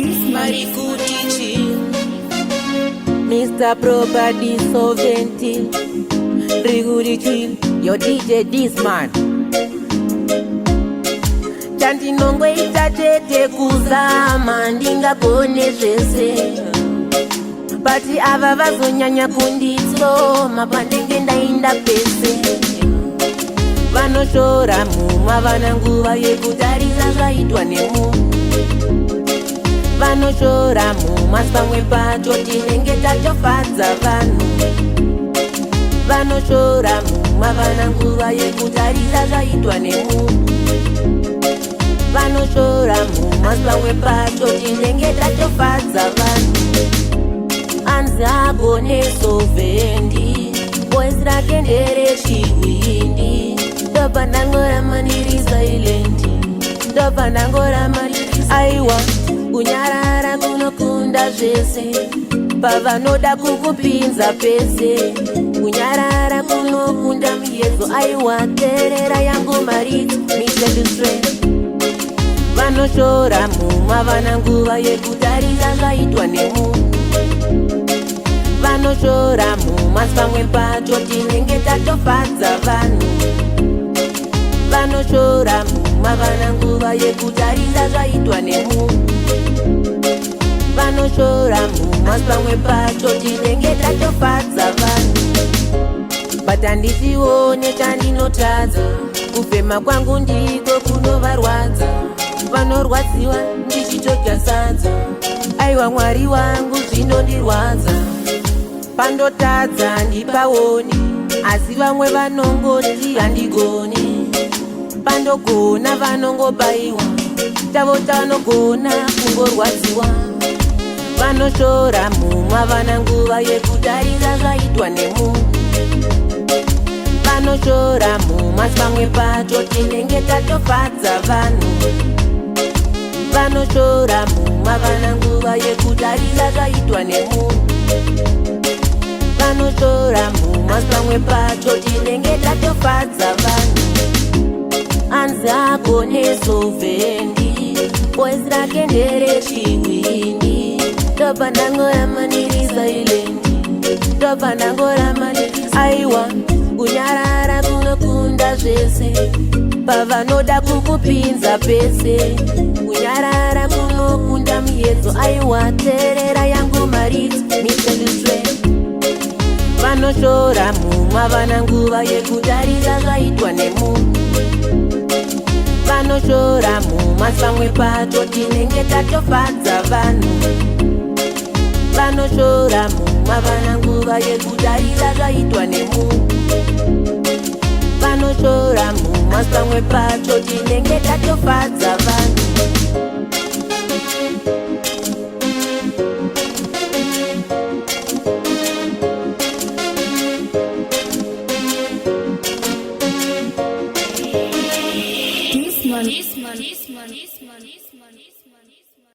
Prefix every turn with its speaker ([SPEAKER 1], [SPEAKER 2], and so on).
[SPEAKER 1] Vari kuti chii? Mr. Property Sovereignty, Riguri chill, yo DJ this man. Chandinongoita chete kuzama, ndingagone zvese, but ava vazonyanya kunditsoma pandenge ndainda pese. Vanoshora mumwe, vana nguva yekutarisa zvaitwa nemunhu. Vanoshora mumwe, asi pamwe pacho tinenge tatofadza vanhu. Vanoshora mumwe, vana nguva yekutarisa zvaitwa nemunhu. Vanoshora mumwe, asi pamwe pacho tinenge tatofadza vanhu. Anzi agone sovendi, voice rake nderechihwindi. Ndobva ndangoramba ndiri silent, ndobva ndangoramba. Aiwa, kunyarara kunokunda zvese pavanoda kukupinza pese. Kunyarara kunokunda miyedzo. Aiwa, teerera yangu marit miselustre. Vanoshora mumwe, vana nguva yekutarisa zvaitwa nemunhu. Vanoshora mumwe, asi pamwe pacho tinenge tatofadza vanhu. Vanoshora mumwe, vana nguva yekutarisa zvaitwa nemunhu. Vanoshora mumwe, asi pamwe pacho tinenge tatofadza vanhu. But handichione chandinotadza, kufema kwangu ndiko kunovarwadza. Vanorwadziwa ndichitodya sadza. Aiwa, Mwari wangu, zvinondirwadza. Pandotadza ndipaoni, asi vamwe vanongoti handigoni. Pandogona vanongobayiwa, chavo chanogona kungorwadziwa. Vanoshora mumwe, vana nguva yekutarisa zvaitwa nemunhu. Vanoshora mumwe, asi pamwe pacho tinenge tatofadza vanhu. Vanoshora mumwe, vana nguva yekutarisa zvaitwa nemunhu. Vanoshora mumwe, asi pamwe pacho tinenge tatofadza vanhu. Anzi agone sovendi, voice rake nderechihwindi. Ndobva ndangoramba ndiri silent, ndobva ndangoramba. Aiwa, kunyarara kunokunda zvese pavanoda kukupinza pese. Kunyarara kunokunda miyedzo. Aiwa, teerera yangu marit miselustre. Vanoshora mumwe, vana nguva yekutarisa zvaitwa nemunhu. Vanoshora mumwe, asi pamwe pacho tinenge tatofadza vanhu. Vanoshora mumwe, vana nguva yekutarisa zvaitwa nemunhu. Vanoshora mumwe, asi pamwe pacho tinenge tatofadza vanhu.